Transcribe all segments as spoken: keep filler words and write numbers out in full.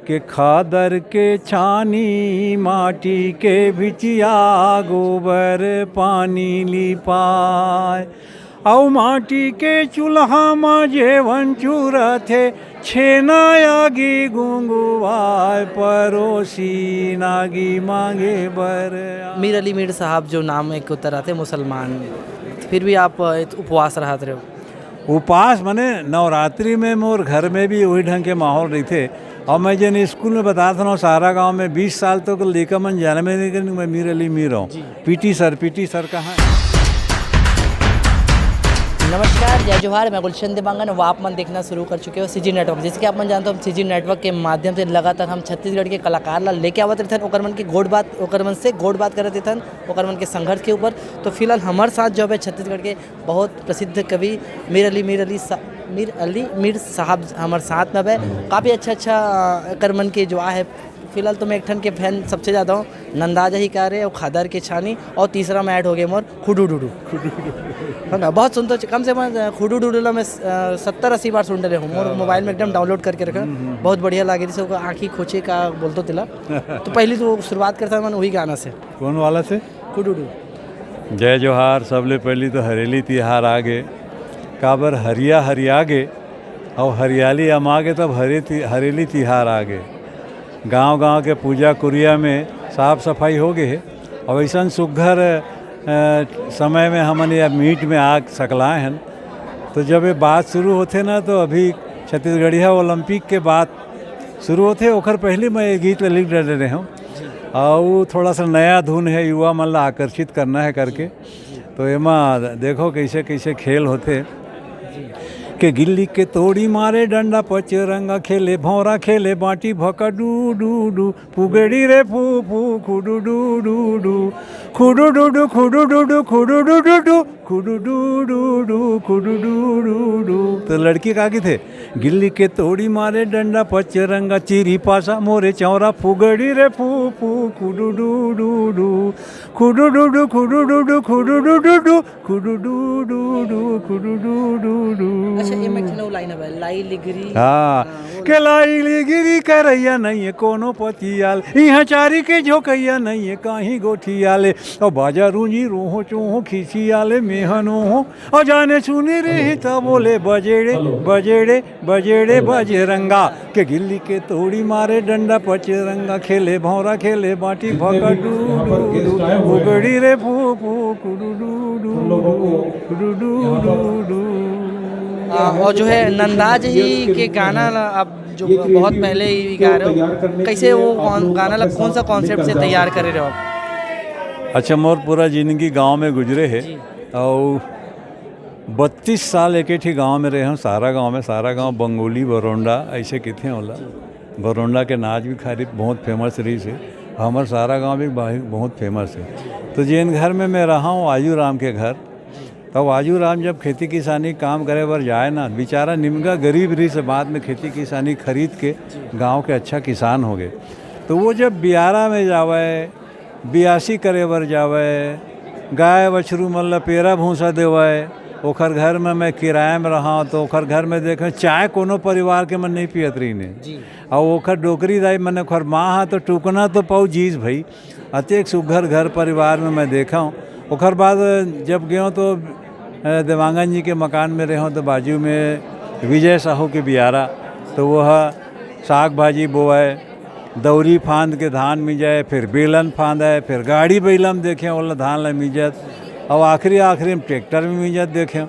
के खादर के छानी, माटी के भिचिया, गोबर पानी लिपाय। अउ माटी के चूल्हा म जेवन चूरथे, छेना आगी गुंगुवाय, परोसी नागी मांगे बर आय। मीर अली मीर साहब जो नाम एक उत्तर आथे मुसलमान, फिर भी आप, अ, उपवास रहत रहे हो। उपास मने नवरात्रि में मोर घर में भी वही ढंग के माहौल रहिथे। और मैं जेन स्कूल में बतात हूँ, सारा गांव में बीस साल तक लइका मन जनमे नहीं करें, मैं मीर अली मीर हूँ। जी। पीटी सर, पीटी सर कहाँ है? नमस्कार, जय जोहार, मैं गुलशन देवांगन। वो आप मन देखना शुरू कर चुके हो सीजी नेटवर्क। जैसे कि आप मन जानते हो, हम सीजी नेटवर्क के माध्यम से लगातार हम छत्तीसगढ़ के कलाकार ला लेके आवत रहथन, ओकर मन के गोठ बात, ओकर मन से गोठ बात करत रहथन, ओकर मन के संघर्ष के ऊपर। तो फिलहाल हमारे साथ जो है छत्तीसगढ़ के बहुत प्रसिद्ध कवि मीर अली, मीर अली सा-, मीर अली मीर साहब हमर साथ में बे। काफ़ी अच्छा अच्छा, अ, कर मन के जो आहे। फिलहाल तो मैं एक ठन के फैन सबसे ज़्यादा हूँ, नंदा जही का रे और खादर के छानी, और तीसरा मैं ऐड हो गए मोर खुडू डुडू। है ना, बहुत सुनते हो, कम से कम, अ, खुडू डुडू ला मैं, अ, सत्तर अस्सी बार सुन रहे हूँ। मोर मोबाइल में एकदम डाउनलोड करके रखा। बहुत बढ़िया लागे, जैसे ओकर आँखी खोचे का बोलतो तिला। तो पहली तो शुरुआत करता मन वही गाना से। कौन वाला से? खुडुडू। जय जोहार। सबले पहली तो हरेली तिहार आ गे, काबर हरिया हरिया गे, अउ हरियाली अमा गे, तब हरे ति-, हरेली तिहार आ गे। गांव-गांव के पूजा कुरिया में साफ सफाई हो गे हे, अउ अइसन सुग्घर, अ, समय में हमन ये मीट में आ सकलाए हन। तो जब ये बात शुरू होथे ना, तो अभी छत्तीसगढ़िया ओलंपिक के बात शुरू होथे, ओखर पहली मैं ये गीत ला लिख डरे रहे हूँ। अउ थोड़ा सा नया धुन है, युवा मन ला आकर्षित करना है करके। तो एमा देखो कैसे कैसे खेल होथे। के गिल्ली के तोड़ी मारे, डंडा पचरंगा खेले, भौंरा खेले बांटी भका डू डू डू, पुगड़ी रे फू फू, खुडू डू डू डू, खुडू डू डू, खुडू डू डू, खुडू डू डू डू, खुडू डू डू डू, खुडू डू डू डू। तो लड़की का गीत है, गिल्ली के तोड़ी मारे, डंडा पचरंगा चीरी पासा, मोरे चौरा फुगड़ी रे फू फू, खुडू डू डू डू, खुडू डू डू, खुडू डू डू, खुडू डू डू डू, खुडू डू डू डू, खुडू डू डू डू। अच्छा, ये में एक ठन अउ लाइन हवय, लाई लिगरी। हाँ, हाँ, वो के लाई लिगरी करैया नहीं है कोनो पतियाल, इहाँ चारी के झोकैया नहीं है काहीं गोठियाले, और बाजा रूंजी रोहो चोहो खींचियाले मेहनो हो, और जाने सुनी रही तब बोले बजेड़े, बजेड़े, बजेड़े बजरंगा, के गिल्ली के तोड़ी मारे डंडा पचरंगा, खेले भौंरा खेले बांटी भका डू डू डू, उगड़ी रे फू फू, कुडू डू डू डू, कुडू डू डू डू। आ, और जो है नंदाज ही के गाना ला आप जो बहुत पहले ही गा रहे हो, कैसे वो कौन, गाना ला कौन सा कॉन्सेप्ट से तैयार करे रहे हो आप? अच्छा, मोर पूरा जिंदगी गांव में गुजरे है। जी। और बत्तीस साल एक ही गांव में रहे हूँ, सारा गांव में, सारा गांव बंगोली बरोंडा ऐसे किथे होला। बरोंडा के नाच भी खाली बहुत फेमस रही से, हमर सारा गांव भी बाही-, बहुत फेमस है। तो जेन घर में मैं रहा हूँ, आजू राम के घर, तब आजू राम जब खेती किसानी काम करे बर जाए ना, बेचारा निमगा गरीब रही से, बाद में खेती किसानी खरीद के गांव के अच्छा किसान हो गए। तो वो जब बियारा में जावे, बियासी करे बर जावय, गाय बछरू मन ल पेरा भूसा देवय, ओखर घर में मैं किराया में रहा तो ओखर घर में देखे चाय कोनो परिवार के मन नहीं पियत रहिने। जी। अउ ओखर डोकरी दाई मन ओखर माँ हा तो टुकना तो पाऊ जीस भई, अतेक सुघर घर परिवार में मैं देखा हूँ। ओखर बाद जब गयो तो, अ, देवांगन जी के मकान में रहो तो बाजू में विजय साहू के बियारा, तो वो हा साग भाजी बोवय, दौरी फांद के धान मिंजय, फिर बेलन फांदय, फिर गाड़ी बइला म देखें ओला धान ल मिंजत, अउ आखिरी, आखिरी म ट्रैक्टर में मिंजत देखें।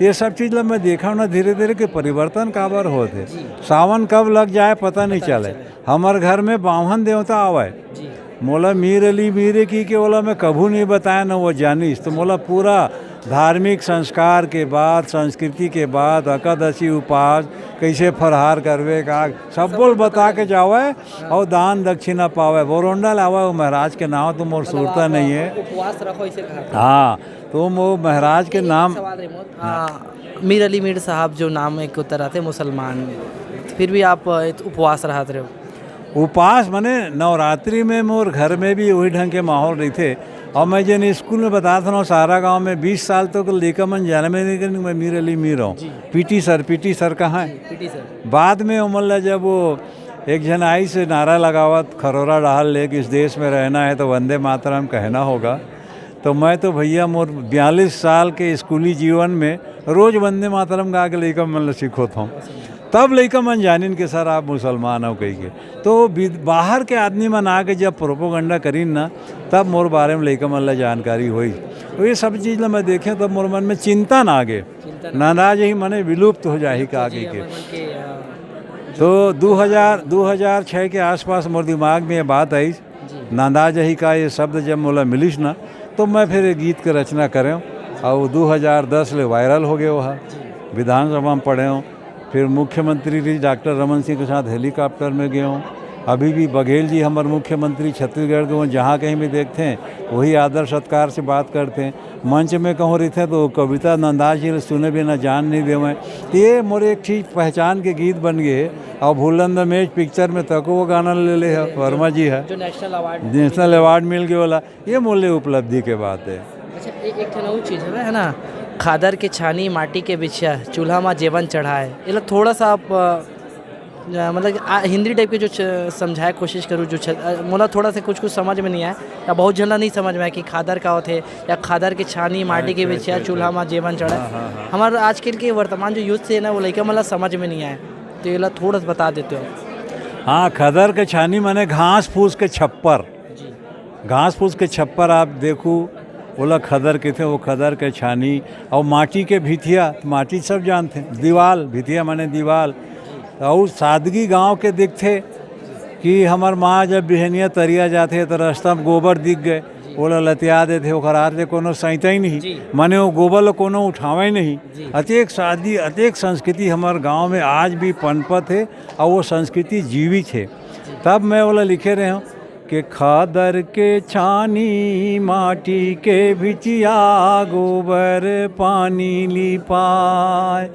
ये सब चीज ल मैं देखा हूँ ना, धीरे-धीरे के परिवर्तन काबर होत हे। जी। सावन कब लग जाए, पता नहीं चले। हमर घर में बाम्हन देवता आवय। जी। मोला मीर अली मीरे की के ओला मैं कभू नहीं बताया न वो जानिस, तो मोला पूरा धार्मिक संस्कार के बात, संस्कृति के बात, एकादशी उपास, कैसे फरहार करवे का, सब बोल बता के जावे। हाँ। और दान दक्षिणा पावे। बोरोंडा लावे, वो महाराज के नाम तो मोर मतलब सुरता आप नहीं है। उपवास रखो, इसे कहा था। हाँ, तो वो महाराज के एक नाम सवाल रे मोर। हाँ। हाँ, मीर अली मीर साहब जो नाम एक उत्तर आते मुसलमान, फिर भी आप, अ, उपवास रहत रहे हो। उपास मने नवरात्रि में मोर घर में भी वही ढंग के माहौल रहिथे। और मैं जेन स्कूल में बतात हूँ, सारा गांव में बीस साल तक लइका मन जनमे नहीं करें, मैं मीर अली मीर हूँ। जी। पीटी सर, पीटी सर कहाँ है? जी, पीटी सर। बाद में ओमन ला जब वो एक झन आइस नारा लगावत खरोरा डहार ले कि इस देश में रहना है तो वंदे मातरम कहना होगा। तो मैं तो भैया मोर बयालीस साल के स्कूली जीवन में रोज वंदे मातरम गा के लइका मन ल सिखोत हूँ। तब लइका मन जानिन कि सर आप मुसलमान हो कहिके। तो बि-, बाहर के आदमी मन आके जब प्रोपोगंडा करिन ना, तब मोर बारे में लइका मन ला जानकारी होई। तो ये सब चीज ला मैं देखे तब मोर मन में चिंता ना आगे। चिंता ना। नाराज ही मने विलुप्त हो जाही का जी, आगे के। हमर मन के, हाँ। तो दो हज़ार, दो हज़ार छः के आसपास मोर दिमाग में ये बात आई, जी। नांदा जही का ये शब्द जब मोला मिलिस ना, तो मैं फिर ये गीत के रचना करें और दो हज़ार दस ले वायरल हो गए वहा। जी। विधानसभा में पढ़े हूँ, फिर मुख्यमंत्री भी डॉक्टर रमन सिंह के साथ हेलीकॉप्टर में गए हूँ। अभी भी बघेल जी हमारे मुख्यमंत्री छत्तीसगढ़ के, वो जहाँ कहीं भी देखते हैं वही आदर सत्कार से बात करते हैं। मंच में कहूँ रहिथे तो कविता नंदास जी ल सुने बिना जान नहीं देवे। तो ये मोर एक चीज पहचान के गीत बन गए। और भूलन द मेज पिक्चर में तको वो गाना ले ले है, जी, वर्मा जी है। जो नेशनल अवार्ड। नेशनल अवार्ड मिल गया वाला, ये मोर ले उपलब्धि के बात है। अच्छा, एक, एक ठन और चीज है, है ना, खादर के छानी, माटी के बिछिया, चूल्हा मा जेवन चढ़ाए, ये लोग थोड़ा सा आप, अ, अ, मतलब कि आ, हिंदी टाइप के जो च-, समझाए कोशिश करूँ, जो छ-, अ, मोला थोड़ा सा कुछ कुछ समझ में नहीं आया, या बहुत झन नहीं समझ में आया कि खादर का होथे, या खादर के छानी, माटी के अच्छा, बिछिया, अच्छा, चूल्हा अच्छा। मा जेवन चढ़ाए। हाँ, हाँ, हाँ। हमारे आजकल के वर्तमान जो यूथ से है ना, वो लइका मतलब समझ में नहीं आया, तो ये ला थोड़ा सा बता देते हो। हाँ, खदर के छानी माने घास फूस के छप्पर। जी। घास फूस के छप्पर आप देखू, ओला खदर कहिथे, वो खदर के छानी। और माटी के भिथिया, माटी सब जानथे, दीवाल, भिथिया माने दीवाल। और सादगी गांव के दिखथे कि हमर माँ जब बिहनिया तरिया जाथे तो रास्ता में गोबर दिख गए, ओला लतिया देथे, ओकर हाथ ले कोनो सैंता ही नहीं, जी। माने वो गोबर ला कोनो उठावे ही नहीं। जी। अतेक सादगी, अतेक संस्कृति हमर गांव में आज भी पनपत है और वो संस्कृति जीवित है। तब मैं ओला लिखे रहे हूँ कि खादर के छानी, माटी के भिचिया, गोबर पानी लिपाय।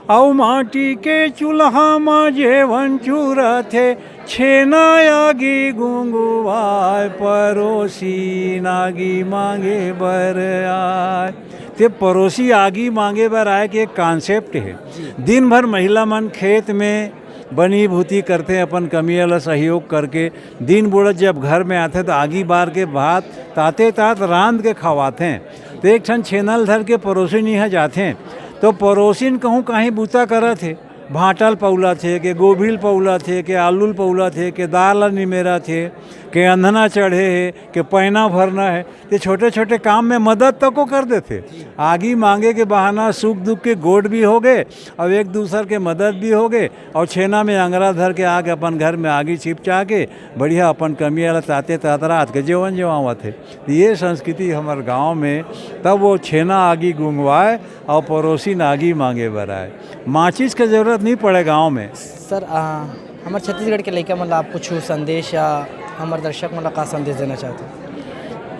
अउ माटी के चूल्हा म जेवन चूरथे, छेना आगी गुंगुवाय, परोसी नागी मांगे बर आय। ते परोसी आगी मांगे बर आय के एक कॉन्सेप्ट है। जी। दिन भर महिला मन खेत में बनी भूती करथे, अपन कमिया ला सहयोग करके दिन बुड़त जब घर में आथे तो आगी बार के भात ताते तात रांध के खवाथे। तो एक ठन छेना ल धर के परोसिन इहाँ जाथे, तो परोसिन कहूँ कहीं बूता करत हे, भांटा ल पउलत हे, के गोभी ल पउलत हे, के आलू ल पउलत हे, के दार ला निमेरत हे, के अंधना चढ़े हे, के पैना भरना है। ते छोटे-छोटे काम में मदद तको कर देथे। आगी मांगे के बहाना सुख दुख के गोठ भी हो गए और एक दूसर के मदद भी हो गए और छेना में अंगरा धर के आके अपन घर में आगी छिपचा के बढ़िया अपन कमिया ला ताते तात रात के जेवन जेवावत हे। ये संस्कृति हमर गांव में, तब वो छेना आगी गुंगवाए और परोसिन आगी मांगे बर आए। माचिस के जरूरत नहीं पड़े गांव में। सर, आ, हमर छत्तीसगढ़ के लइका मन ला आप कुछ संदेश या हमर दर्शक मन ला का संदेश देना चाहते हो?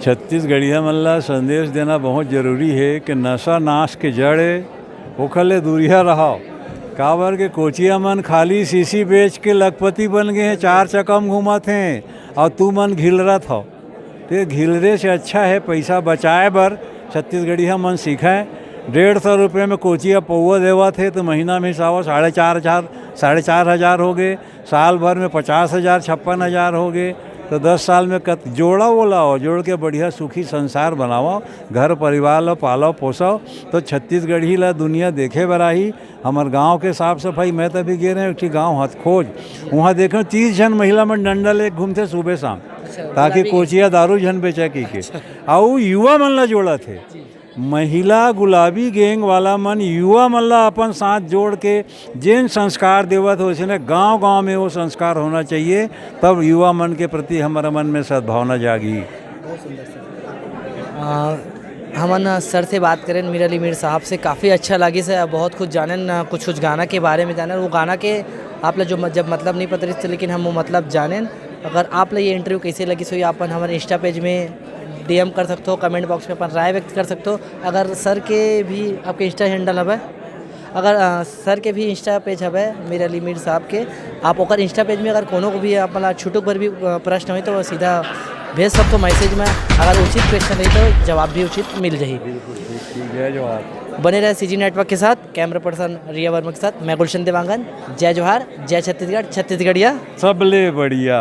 छत्तीसगढ़िया मन ला संदेश देना बहुत जरूरी हे कि नशा नाश के जड़ ए, ओखर ले दूरिहा रहव। काबर के कोचिया मन खाली शीशी बेच के लखपति बन गए हें, चार चक्का म घूमत हें, अउ तुमन घिलरत हव। ते घिलरे से अच्छा हे पइसा बचाए बर छत्तीसगढ़िया मन सीखें। डेढ़ सौ रुपये में कोचिया पौवा देवत हे, तो महीना में हिसाब हो साढ़े चार हजार, साढ़े चार हजार हो गए। साल भर में पचास हजार, छप्पन हजार हो गए, तो दस साल में कत-, जोड़ा वो लाओ, जोड़ के बढ़िया सुखी संसार बनाओ, घर परिवार ला पालो पोसो, तो छत्तीसगढ़ी ला दुनिया देखे बर आही। हमर गांव के साफ सफाई, मैं तो अभी गे रहे एक ठी गांव हथखोज, वहाँ देखे तीस झन महिला मन डंडा ले घूमथे सुबह शाम, अच्छा, ताकि गुलाबी कोचिया दारू झन बेचा की के। अच्छा। अउ युवा मन ला जोड़त हे। जी। महिला गुलाबी गैंग वाला मन युवा मन ला अपन साथ जोड़ के जेन संस्कार देवत हो, इसने गांव-गांव में वो संस्कार होना चाहिए, तब युवा मन के प्रति हमारे मन में सद्भावना जागी। बहुत सुंदर सर। अ, हमन सर से बात करें, मीर अली मीर साहब से, काफ़ी अच्छा लगिस हे, बहुत कुछ जानेन, कुछ-कुछ गाना के बारे में जानेन। वो गाना के आप ला जो म-, जब मतलब नहीं पता रहिस थे, लेकिन हम वो मतलब जानेन। अगर आप ला ये इंटरव्यू कैसे लगिस होही, आप अपन हमर Insta page में D M कर सकते हो, comment box में अपन राय व्यक्त कर सकते हो। अगर सर के भी आपके Insta handle हवे, अगर, अ, सर के भी Insta page हवे मीर अली मीर साहब के, आप ओकर Insta page में अगर कोनो को भी आप ला छुटुक भर भी, अ, प्रश्न होही तो वो सीधा भेज सकथो मैसेज में। अगर उचित क्वेश्चन रही तो जवाब भी उचित मिल जाही। बिल्कुल ठीक, ठीक। जय जोहार। बने रहे सीजी नेटवर्क के साथ। कैमरा पर्सन रिया वर्मा के साथ मैं गुलशन देवांगन। जय जोहार, जय छत्तीसगढ़, छत्तीसगढ़िया। सबले बढ़िया।